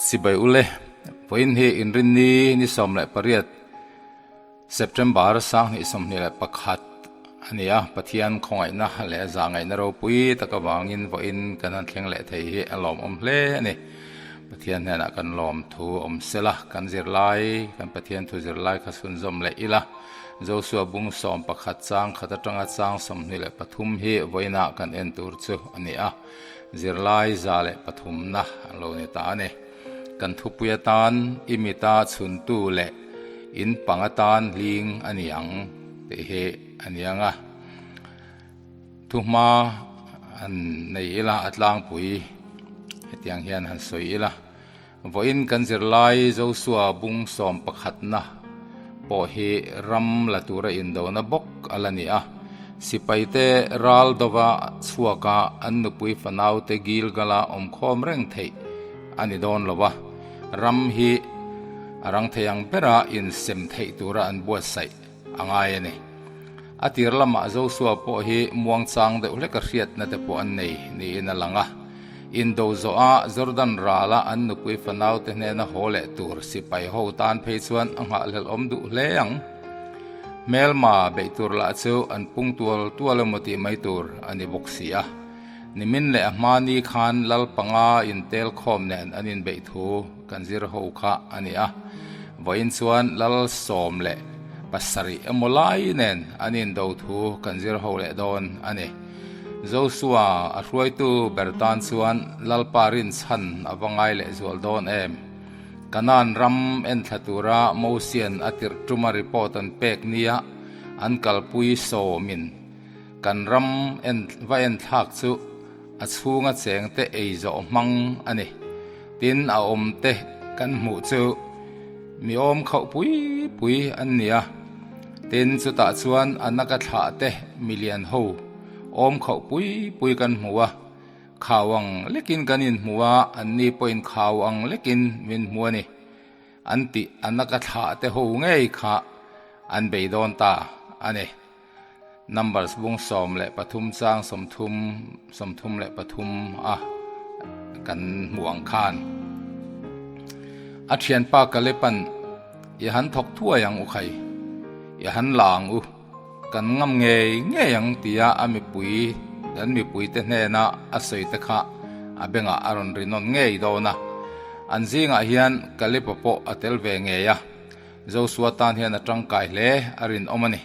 Sipai ule, vawiin hi Inrinni ni 18 September 2021 a ni a, Pathian khawngaihna leh zahngaihna ropui tak avangin vawiin kan han thleng leh thei hi a lawmawm hle a ni. Pathian hnenah kan lawm thu awm sela, kan zirlai, kan Pathian thu zirlai kha chhunzawm leh ila, Josua bung 11 chang khat atanga chang 23 hi vawiinah kan en tur chu a ni a. Zirlai 103 na a lo ni ta a ni. Kan thupui atan i mita chhuntu leh in pang atan hling a ni ang tih hi a ni ang a. Thuhma han nei ila a tlangpui hetiang hian han sawi ila. Vawiin kan zirlai Josua bung 11 na pawh hi ram la tura indona bawk a la ni a. Sipaite ral dova chhuaka an nupui fanaute Gilgala awmkhawm reng theih a ni dawn lo a, ram hi a rang thei ang bera insem theih tura an buatsaih a ngai a ni. A tir lamah Josua pawh hi muangchang deuh hleka hriatna te pawh an nei niin a lang a. Indo zawha Jordan rala an nupui fanaute hnena haw leh tur sipai ho tan phei chuan a nghahhlelhawm duh hle ang. Hmelma beih tur lah chu an pung tual tual emaw tih mai tur a ni bawk si a. Nimin leh a hmani khan lal panga intel khawm nen an inbeih thu kan zir ho kha a ni a. Vawiin chuan lal 17 emaw lai nen an indo thu kan zir ho leh dawn a ni. Josua a hruaitu ber tan chuan Lalpa rinchhan a va ngai leh zual dawn em? Kanaan ram enthla tura Mosian a tirh tuma report an pek nia an kalpui sawmin kan ram en va enthlak chu a chhunga chengte ei zawh hmang a ni. Tin a awm te kan hmuh chu mi awm khauh pui pui an ni a. Tin chutah chuan a naka thlah te milian ho awm khauh pui pui kan hmu a. Khau ang lekin kan inhmu a, anni pawhin khau ang lekin min hmu a ni. An tih a naka thlah te ho ngei kha an bei dawn ta a ni. Numbers bung 13 chang 30 33 a kan hmuh ang khan. A thianpa Kalepan i han thawk thuai ang u khai, i han la ang u, kan ngam ngei ngei ang tia a mipui an mipuite hnena a sawi te kha a bengah a rawn ri nawn ngei dawn a. An zingah hian Kalepa pawh a tel ve ngei a. Josua tan hian a tangkai hle a rinawm a ni.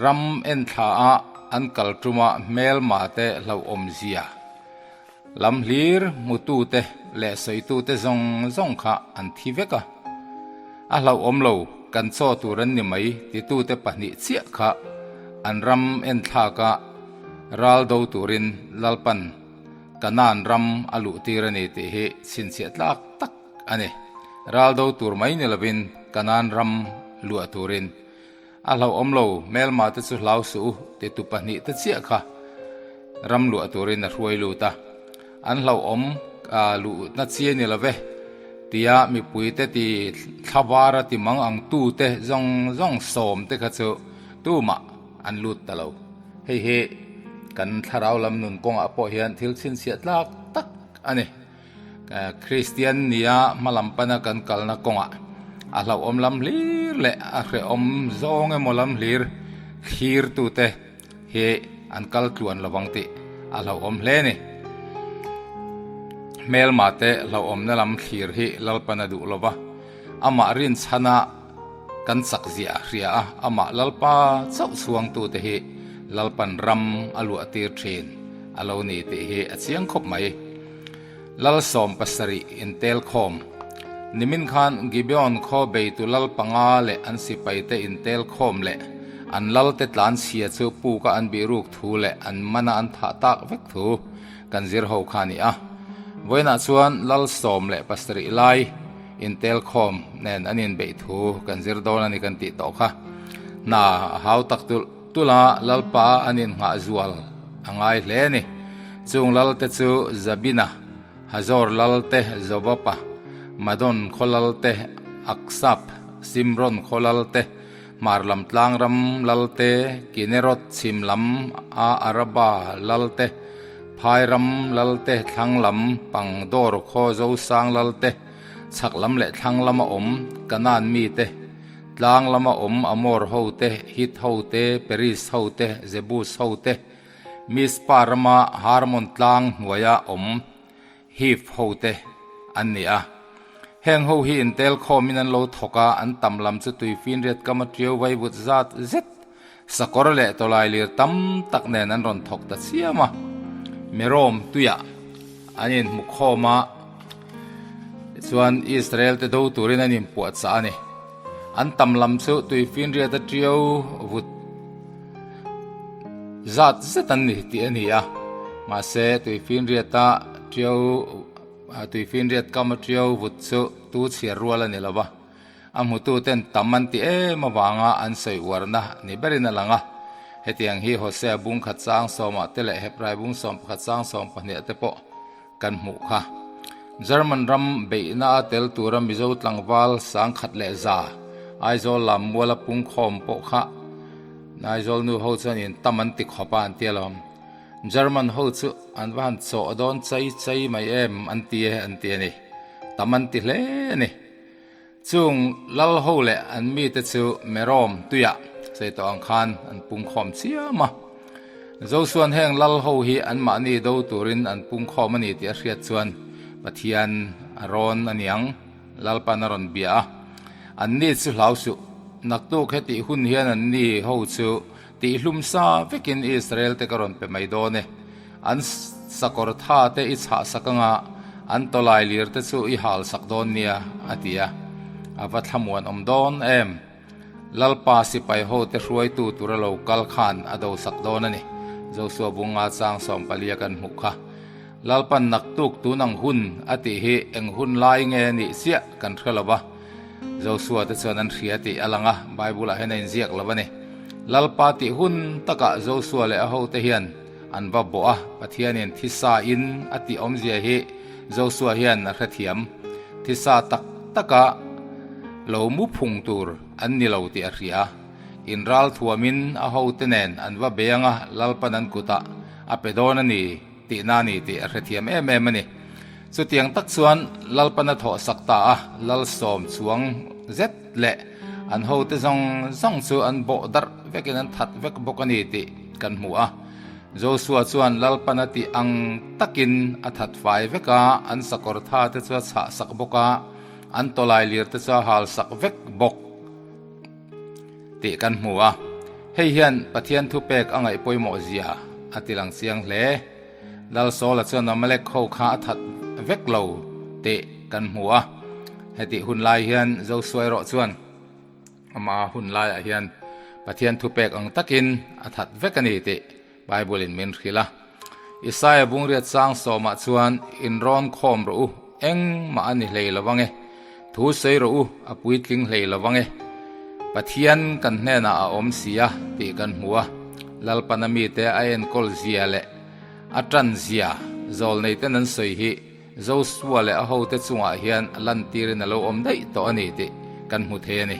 Ram enthla a an kal tuma hmelma te hlauhawm zia. Lam hlir hmutute leh sawitute zawng zawng kha an thi vek a. A hlauhawm lo kan chaw tur an ni mai titute pahnih chiah kha an ram enthlak a ral do turin Lalpan Kanaan ram a luh tir a ni tih hi chhinchhiah tlak tak a ni. Ral do tur mai ni lovin Kanaan ram luah turin a hlauhawm lo, hmelma te chu hlau suh u ti tu pahnih te chiah kha ram luah turin a hruai lut a. An hlauhawm luhna chi a ni love tia mipui te ti thlavara ti mang ang tu te zawng zawng sawm te kha chu tumah an lut ta lo. Hei hi kan thlarau lam nun kawngah pawh hian thil chhinchhiah tlak tak a ni. Kristian nia hmalam pana kan kalna kawngah a hlauhawm lam hlir leh a hrehawm zawng emaw lam hlir thlirtute hi an kal tluan lovang tih a hlauhawm hle a ni. Hmelma te hlauhawmna lam thlir hi Lalpan a duh lova, amah rinchhana kan chak ziah a hria a, amah Lalpa chauh chhuangtute hi Lalpan ram a luah tir thin a lo ni tih hi a chiang khawp mai. Lal 17 intel khawm. Nimin khan Gibeon khaw beitu lal panga leh an sipaite intel khawm leh an lalte tlan chhia chu puka an bihruk thu leh an mana an thah tak vek thu kan zir ho kha a ni a. Vawiinah chuan lal 17 lai intel khawm nen an inbeih thu kan zir dawn a ni kan tih tawh kha. Hna a hau tak tulh tulh a, Lalpa an innghah zual a ngai hle a ni. Chung lalte chu Zabina, Hazor lalte Jobaba, Madon khaw lalte Aksap, Simron khaw lalte Hmar lam tlang ram lalte Kinerot chhim lam a Araba lalte Phai ram lalte thlang lam Pangdawr khaw Zosang lalte. Chhak lam leh thlang lama awm Kanaan mite, tlang lama awm Amor hote, Hit hote, Periz hote, Jebus hote, Mizpa rama Harmon tlang hnuaia awm Hiv hote an ni a. Heng ho hi intel khawmin an lo thawk a, an tam lam chu tuifinriat kam a ṭiau vaivut zat zet, sakawr leh tawlailir tam tak nen an rawn thawk ta chiam a. Merom tuiah an inhmu khawm a, tichuan Israel te do turin an inpuahchah a ni. An tam lam chu tuifinriat a ṭiau vut zat zet an ni tih a ni a, mahse tuifinriata ṭiau tuifinriat kam a ṭiau vut chu tu chhiar rual a ni lo va, a hmutu ten tam an ti em avanga an sawi uarna ni berin a lang a. Hetiang hi Hosea bung khat chang sawmah te leh Hebrai bung 11 chang 12 te pawh kan hmuh kha. German ram beihna a tel tura Mizo tlangval 1100 Aizawl lam muala pungkhawm pawh kha Aizawl nu ho chuan in tam an ti khawp a an ti alawm. German ho chu an va han chawh dawn chai chai mai em an ti e an ti a ni. Tam an ti hle a ni. Chung lal ho leh an mite chu Merom tuiah chei tawh ang khan an pungkhawm chiam a. Josua'n heng lal ho hi anmahni do turin an pungkhawm a ni tih a hriat chuan Pathian a rawn a niang, Lalpan a rawn bia a. Anni chu hlau suh, naktuk hetih hun hian anni ho chu tihhlum sa vekin Israel te ka rawn pe mai dawn e. An sakawr tha te i chhah sak anga an tawlai lir te chu i hal sak dawn nia, a ti a. A va thlamuan awm dawn em? Lalpa sipai ho te hruaitu tura lo kal khan a do sak dawn a ni. Josua bunga chang 14 kan hmuh kha. Lalpan naktuk tun ang hun a tih hi eng hun lai nge nih chiah kan hre lo va. Josua te chuan an hria tih a lang a, Bible ah hian a inziak lo a ni. Lalpa tih hun takah Josua leh a hote hian an va bawh a, Pathianin thisa in a tih awmzia hi Josua hian a hrethiam. Thisa tak taka lo mu phung tur an ni lo tih a hria. Inral thuamin a hote nen an va bei anga Lalpan an kutah a pe dawn a ni tihna a ni tih a hrethiam em em a ni. Chutiang tak chuan Lalpan a thawh sak ta a, Lalsawm chuang zet leh an hote zawng zawng chu an bawh darh vekin an that vek bawk a ni tih kan hmu a. Josua chuan Lalpan a tih ang takin a that fai vek a, an sakawr tha te chu a chhah sak bawk a, an tawlai lir te chu a hal sak vek bawk tih kan hmu a. Hei hian Pathian thupek a ngaih pawimawh zia a ti lang chiang hle. Lal Saula chuan Amalek ho kha a that vek lo tih kan hmu a. Hetih hun lai hian Josua erawh chuan ama hun laiah hian Pathian thupek ang takin a that vek a ni tih Bible in min hrilh a. Isaia bungriat chang sawmah chuan inrawn khawm rawh u, engmah a ni hlei lo vang e. Thu sawi rawh u, a puitling hlei lo vang e. Pathian kan hnenah a awm si a tih kan hmu a, Lalpana mite a enkawl zia leh a tan zia zawlneiten an sawi hi Josua leh a hote chungah hian lantirin a lo awm daih tawh a ni tih kan hmu thei a ni.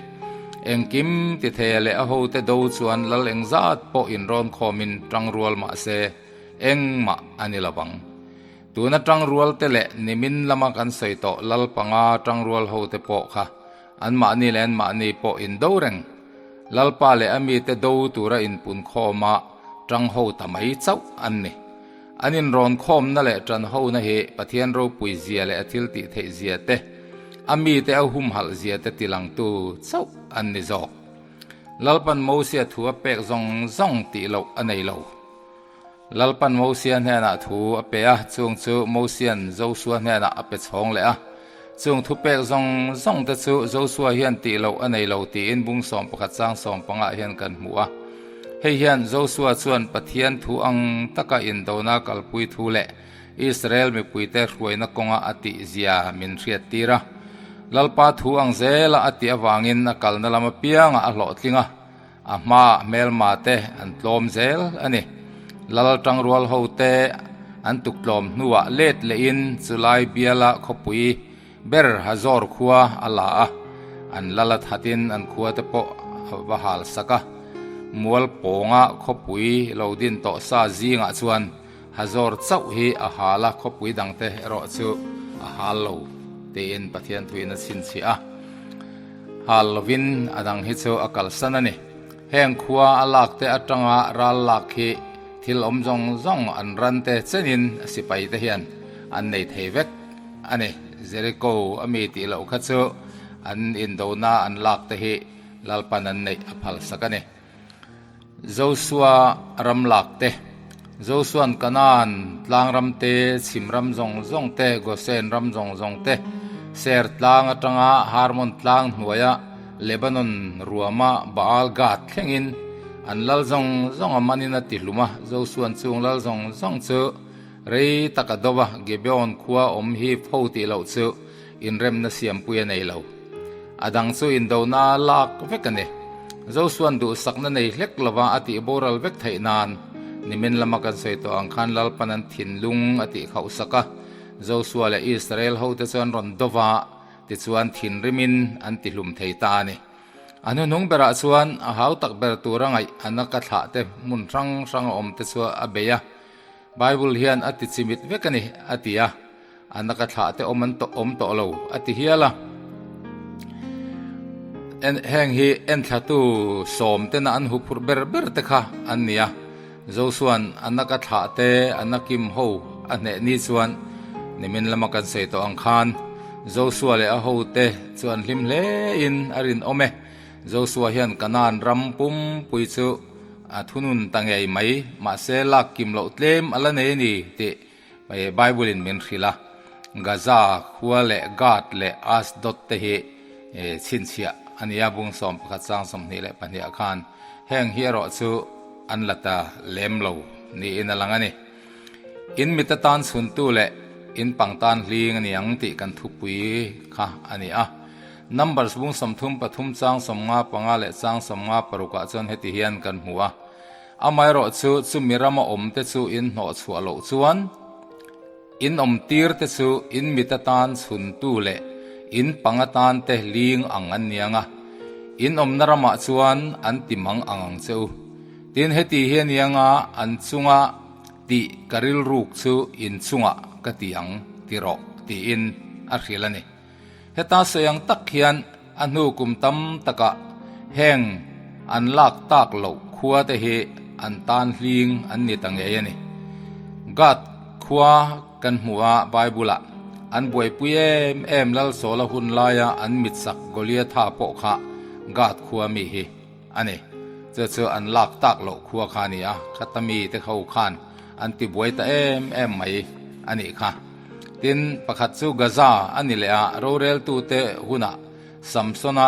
Engkim titheia leh a hote do chuan lal engzat pawh inrawn khawmin tangrual mah se engmah a ni lo vang. Tuna tangrualte leh nimin lama kan sawi tawh lal panga tangrual hote pawh kha anmahni leh anmahni pawh indo reng. Lalpa leh a mite do tura inpun khawma tang ho ta mai chauh an ni. An inrawn khawmna leh tan hona hi Pathian ropui zia leh a thil tih theih zia te, a mite a humhalh zia te tilangtu chauh an ni zawk. Lalpan Mosia thu a pek zawng zawng tih loh a nei lo. Lalpan Mosia hnenah thu a pe a, chung chu Mosia'n Josua hnenah a pe chhawng leh a. Chung thupek zawng zawng te chu Josua hian tih loh a nei lo tiin bung 11 chang 15 hian kan hmu a. Hei hian Josua chuan Pathian thu ang taka indona kalpui thu leh Israel mipuite hruaina kawnga a tih zia min hriattir a. Lalpa thu ang zela a tih avangin a kalna lam apiangah a hlawhtling a. A hmaah hmelma te an tlawm zel a ni. Lal tangrual ho te an tuk tlawm hnuah let lehin chulai biala khawpui ber Hazor khua a la a, an lal a thatin an khua te pawh a va hal sak a. Mual pawnga khawpui lo din tawh sa zingah chuan Hazor chauh hi a hal a, khawpui dangte erawh chu a hal lo. tiin Pathian thuin a chhinchhiah a. Hal lovin a dang hi chu a kalsan a ni. Heng khua a lak te atanga ral lak hi thil awm zawng zawng an ran te chenin sipai te hian an nei thei vek a ni. Jericho a mi tih loh kha chu an indona an lak te hi Lalpan an neih a phalsak a ni. Josua ram lak te, Josua'n Kanaan tlang ram te, chhim ram zawng zawng te, Gosen ram zawng zawng te, Ser tlang atanga Harmon tlang hnuaia Lebanon ruama Baal Gad thlengin an lal zawng zawng a manin a ti hlum a, Josua'n chung lal zawng zawng chu rei tak a do a, Gibeon khua awm hi pho tih loh chu inremna siampui a nei lo. A dang chu indona lak vek a ni. Josua'n duhsakna nei hlek lova a tih boral vek theih nan nimin lama kan sawi tawh ang khan Lalpan an thinlung a tih khauhsak a, Josua leh Israel hote chuan rawn do va, Tichuan thinrimin an tihlum thei ta a ni. A hnuhnung berah chuan a hau tak ber tura ngaih a naka thlah te hmun hrang hrang a awm te chu a bei a. Bible hian a ti chimit vek a ni, a ti a. A naka thlah te awm an awm tawh lo, a ti hial a. Heng hi enthlatu sawm tena an huphurh ber ber te kha an ni a. Josua'n a naka thlah te a nakim ho a hneh ni chuan nimin lama kan sawi tawh ang khan Josua leh a hote chu an hlim hle in a rinawm e. Josua hian Kanaan ram pumpui chu a thunun ta ngei mai, mahse lak kim loh tlem a la nei a ni tih Bible in min hrilh a. Gaza khua leh Gath leh Ashdod te hi chhinchhiah a ni a, bung 11 chang 22 ah khan heng hi erawh chu an la ta lem lo niin a lang a ni. In mit atan chhuntu leh in pang tan hling a ni ang tih kan thupui kha a ni a. Numbers bung 33 chang 55 leh chang 56 ah chuan heti hian kan hmu a. Amaherawh chu chumi rama awmte chu in hnawh chhuah loh chuan in awm tir te chu in mit atan chhuntu leh in pang atan te ling ang an niang a, in awmna ramah chuan an ti mang ang ang che u. Tin, heti hi a niang a, an chunga tih ka rilruk chu in chungah ka ti ang ti rawh, tiin a hrilh a ni. Heta sawi ang tak hian a hnu kum tam takah heng an lak tak loh khua te hi an tan hling an ni ta ngei a ni. Gath khua kan hmu a Bible ah an buaipui em em Lalsawla hun laia an mitsak Goliatha pawh kha Gath khua mi hi a ni. Chu chu an lak tak loh khua kha a ni a, khata mi te ho khan an ti buai ta em em mai a nih kha. Tin, pakhat chu Gaza a ni leh a, roreltute hunah Samsona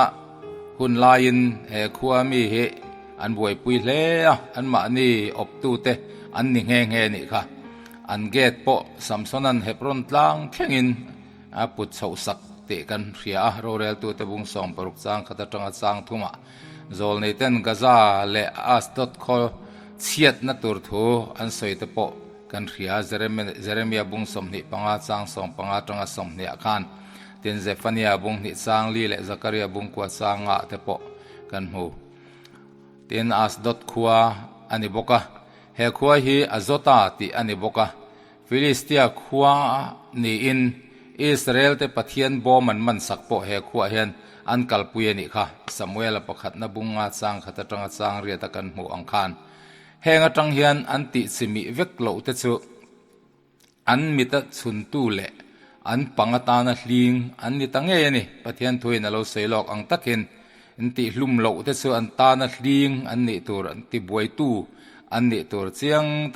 hun laiin he khua mi hi an buaipui hle a, anmahni awptute an ni nghe nghe a nih kha. An gate pawh Samsona'n Hebron tlang thlengin a put chhoh sak tih kan hria a, roreltute bung 60 chang khat atanga chang thumah zawlneiten Gaza leh Ashdod khaw chhiatna tur thu an sawi te pawh Kan hria, Jeremia bung 25 chang 15 atanga 20 ah khan, tin Zephania bung hnih chang li leh Zakaria bung kua chang ah te pawh kan hmu. Tin Ashdod khua a ni bawk a, he khua hi Azota tih a ni bawk a, Filistia khua niin Israel te Pathian bawm an man sak pawh he khuaah hian an kalpui a nih kha, Samuela pakhatna bung nga chang khat atanga chang riat a kan hmuh ang khan. Heng atang hian an tih chimih vek loh te chu an mita chhuntu leh an pang atana hling an ni ta ngei a ni. Pathian thuin a lo sawi lawk ang takin an tih hlum loh te chu an tana hling an nih tur, an tibuaitu an nih tur chiang tak.